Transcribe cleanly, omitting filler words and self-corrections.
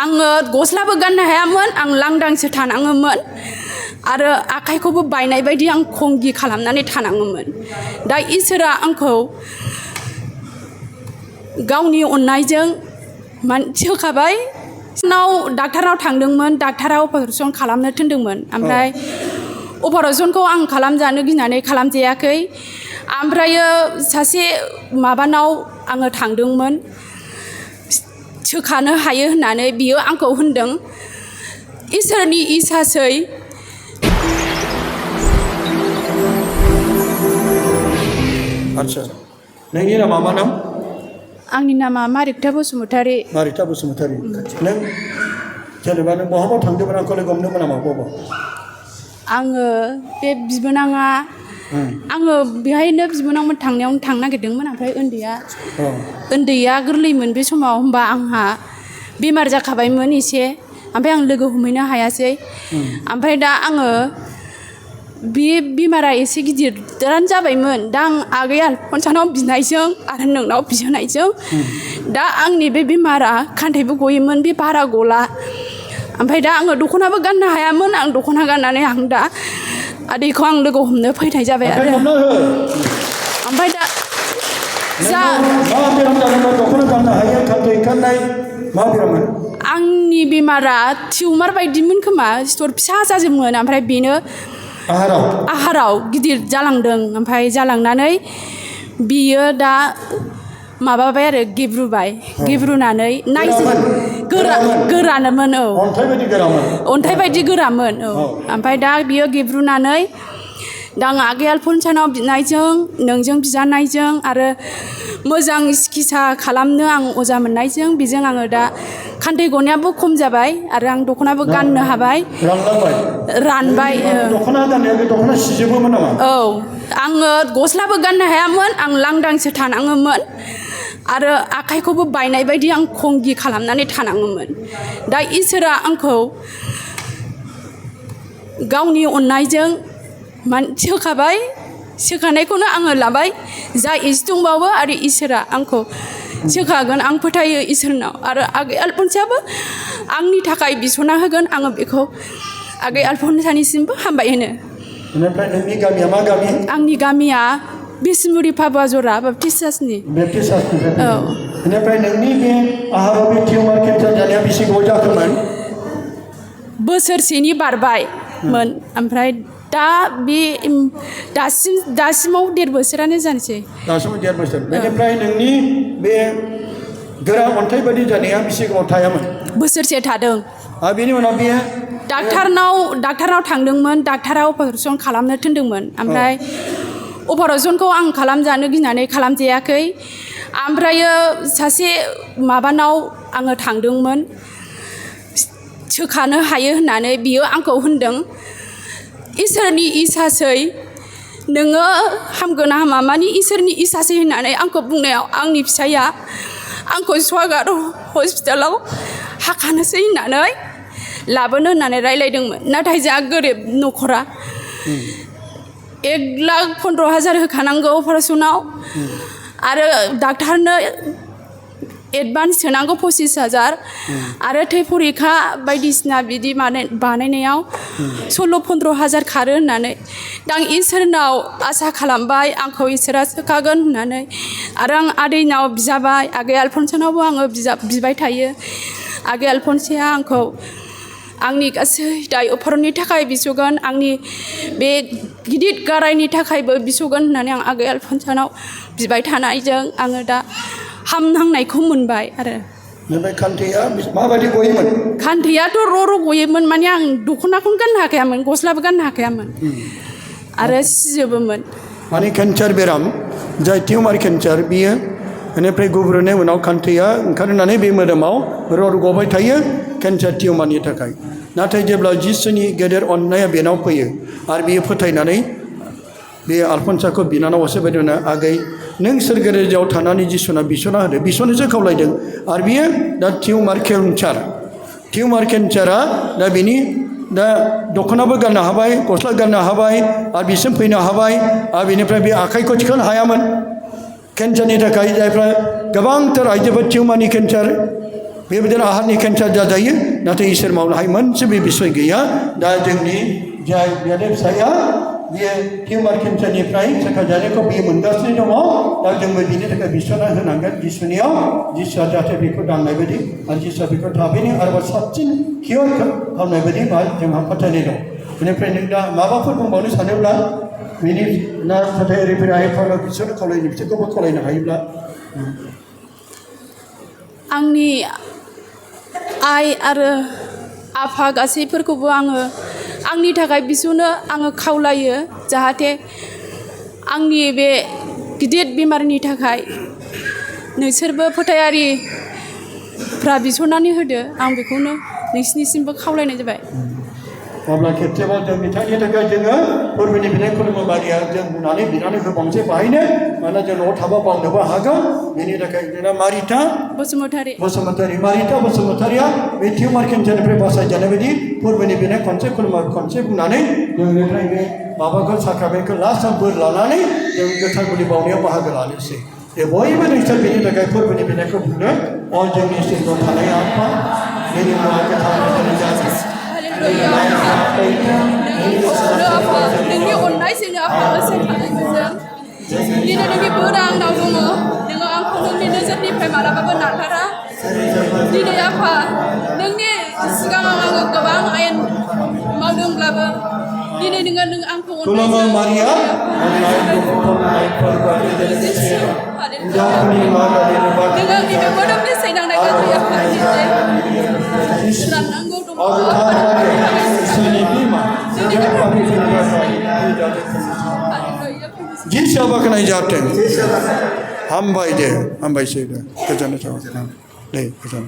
आङो गस्लाबो गाननो हायामोन आं लांदांसो थानाङोमोन आरो आखाइखौबो बायनाय बायदि आं खंगि खालामनानै थानाङोमोन दा इसोरा आंखौ गावनि अननायजों सोखाबाय डाक्टारनाव थांदोंमोन डाक्टारा अपारेसन खालामनो थिनदोंमोन ओमफ्राय अपारेसनखौ आं खालामजानो गिनानै खालामजायाखै ओमफ्रायो सासे माबानाव आङो थांदोंमोन सोखानो हायो होननानै बियो आंखौ होनदों इसोरनि इसासै आच्छा नोंनि नामा मा नाम आंनि नामा मारिकथा बसुमतारी मारिकथा बसुमतारी नों जेनेबा नों बहाबा थांदोंमोन आंखौ लोगो हमदोंमोन नामा बबाव आङो बे बिबोनाङा आङो बेहायनो बिबोनांमोन थांनायावनो थांनो नागिरदोंमोन ओमफ्राय उन्दैया गोरलैमोन बे समाव होमबा आंहा बेमार जाखाबायमोन एसे ओमफ्राय आं लोगो हमहैनो हायासै ओमफ्राय दा आङो बे बेमारा एसे गिदिरानो जाबायमोन दा आं आगै आलफनसानाव बिनायजों आरो नोंनाव बिहरनायजों दा आंनि बे बेमारा खान्थाइबो गयोमोन बे बारा गला ओमफ्राय दा आङो दख'नाबो गाननो हायामोन आं दख'ना गाननानै आं दा आदैखौ आं लोगो हमनो फैनाय जाबाय आरो ओमफ्राय दा आंनि बेमारा टिउमार बायदिमोन खोमा सिथर फिसा जाजोबमोन ओमफ्राय बेनो आहाराव गिदिर जालांदों ओमफ्राय जालांनानै बियो दा माबाबाय आरो गेब्रुनानै गोरानोमोन औ अन्थाइ बायदि गोरामोन औ ओमफ्राय दा बियो गेब्रुनानै दा आं आगै आलफनसानाव बिनायजों नोंजों बिजानायजों आरो मोजां सिकित्सा खालामनो आं अजा मोननायजों बेजों आङो दा खान्थै गनायाबो खम जाबाय आरो आं दख'नाबो गाननो हाबाय रानबाय औ आङो गस्लाबो गाननो हायामोन आं लांदांसो थानाङोमोन आरो आखाइखौबो बायनाय बायदि आं खंगि खालामनानै थानाङोमोन दा इसोरा आंखौ गावनि अननायजों सोखाबाय सोखानायखौनो आङो लाबाय जा एसे दंबावो आरो इसोरा आंखौ सोखागोन आं फोथायो इसोरनाव आरो आगै आलफनसायाबो आंनि थाखाय बिस'ना होगोन आङो बेखौ आगै आलफनसानिसिमबो हामबाय होनो आंनि गामिया बिसमुरि फाबुवा जरा बापटिस्ट चार्चनि औ बेनिफ्राय नोंनि बे आहाराव बे टिउमार केन्सार जानाया बेसे गोबाव जाखोमोन बोसोरसेनि बारबायमोन ओमफ्राय दा बे दासिमाव 1.5 बोसोरानो जानोसै दासिमाव 1.5 बोसोर बेनिफ्राय नोंनि बे गोरा अन्थाइ बायदि जानाया बेसे गोबाव थायामोन बोसोरसे थादों आरो बेनि उनाव बेयो डाक्टारनाव थांदोंमोन डाक्टारा अपारेसन खालामनो थिनदोंमोन ओमफ्राय अपारेसनखौ आं खालामजानो गिनानै खालामजायाखै ओमफ्रायो सासे माबानाव आङो थांदोंमोन सोखानो हायो होननानै बियो आंखौ होनदों इसोरनि इसासै नोङो हामगोन ना हामा मानि इसोरनि इसासै होननानै आंखौ बुंनायाव आंनि फिसाइया आंखौ स्वागार हस्पिटालाव हाखानोसै होननानै लाबोनो होननानै रायलायदोंमोन नाथाय जोंहा गोरिब न'खरा 1,15,000 होखानांगौ अपारेसनाव आरो डाक्टारनो एडभान्स सोनांगौ 25,000 आरो थै फरिखा बायदिसिना बिदि बानायनायाव 16-15,000 खारो होननानै दा आं इसोरनाव आसा खालामबाय आंखौ इसोरा सोखागोन होननानै आरो आं आदैनाव बिजाबाय आगै आलफनसानावबो आङो बिबाय थायो आगै आलफनसाया आंखौ आंनि गासै दाय अफारनि थाखाय बिसगोन आंनि बे गिदिर गारायनि थाखायबो बिसगोन होननानै आं आगै आलफनसानाव बिबाय थानायजों आङो दा हामहांनायखौ मोनबाय आरो खान्थैया माबायदि गयोमोन खान्थैयाथ' र' गयोमोन माने आं दख'नाखौनो गाननो हाखायामोन गस्लाबो गाननो हाखायामोन आरो सिजोबोमोन माने केन्सार बेराम जाय टिउमार केन्सार बियो बेनिफ्राय गुब्रुनाय उनाव खान्थैया ओंखारनानै बे मोदोमाव रड गबाय थायो केन्सार टिउमारनि थाखाय नाथाय जेब्ला जिसुनि गेदेर अननाया बेनाव फैयो आरो बियो फोथायनानै बे आलफनसाखौ बिनानाव बायदिनो आगै नों सोरगोराव थानानै जिसुना बिसना होदो बिसनोसो खावलायदों आरो बियो दा टिउमार केन्सारा दा बिनि दा दख'नाबो गाननो हाबाय गस्ला गाननो हाबाय आरो बिसिम फैनो हाबाय आरो बिनिफ्राय बे आखाइखौ थिखांनो हायामोन केन्सारनि थाखाय जायफ्रा गोबांथार आइजोफोर टिउमारनि केन्सार बेबायदिनो आहारनि केन्सार जाजायो नाथाय इसोर मावनो हायो मोनसेबो बिसय गैया दा जोंनि जाय बियादै फिसाया बियो टिउमार केन्सारनिफ्राय सोखाजानायखौ बियो मोनगासिनो दङ दा जोंबो बिनि थाखाय बिसना होनांगोन जिसुनियाव जिसुआ जाहाथे बेखौ दांनाय बायदि आरो जिसुआ बेखौ थाबैनो आरोबाव साबसिन कियर खालामनाय बायदि बा जोंहा फोथायनाय दं बेनिफ्राय नों दा माबाफोर बुंबावनो सानोब्ला बेनि ना नाथाय ओरैफोर आइफोरा बिसोरनो खावलायनो बिसोरखौबो खावलायनो हायोब्ला आंनि आइ आरो आफा गासैफोरखौबो आङो आंनि थाखाय बिसोरनो आङो खावलायो जाहाथे आंनि बे गिदिर बेमारनि थाखाय नोंसोरबो फोथायारिफ्रा बिसनानै होदो आं बेखौनो नोंसिनिसिमबो खावलायनाय जाबाय अब्ला खेबसेबाव जों बिथांनि थाखाय जोङो फोरबोनि बिनाय खुलुमो मारिया जों बुंनानै बिनानै होबावनोसै बाहायनो मानोना जों न'आव थाबा बावनोबो हागौ बेनि थाखाय जोंना मारिता बसुमतारी मारिता बसुमतारिया बे टिउमार केन्सारनिफ्राय बासायजानाय बायदि फोरबोनि बिनाय खनसे खुलुमा खनसे बुंनानै जोंनिफ्राय बे माबाखौ साख्रामेन्टखौ लास्टआव बोर लानानै जों गोथार गुलि बावनायाव बाहागो लानोसै जे बयबो नोंसोर बेनि थाखाय फोरबोनि बिनायखौ बुंनो अ जोंनि सिगाङाव थानाय आफा बेनि उनाव गोथार नोंनि अननायजोंनो आफा मोसाखानायजों दिनै नोंनि बोरा आंनाव दङ नोङो आंखौ नोंनि नोजोरनिफ्राय मालाबाबो नागारा दिनै आफा नोंनि सिगाङाव आङो गोबां आयेन मावदोंब्लाबो दिनै नों आंखौ नोङो आंनि बे मोदोमनि सैनांनाय गाज्रि आफा राननांगौ दङ जिसुआ बाख्नाय जाथों हामबाय दे हामबायसै दे गोजोननाय थाबाय दे गोजोन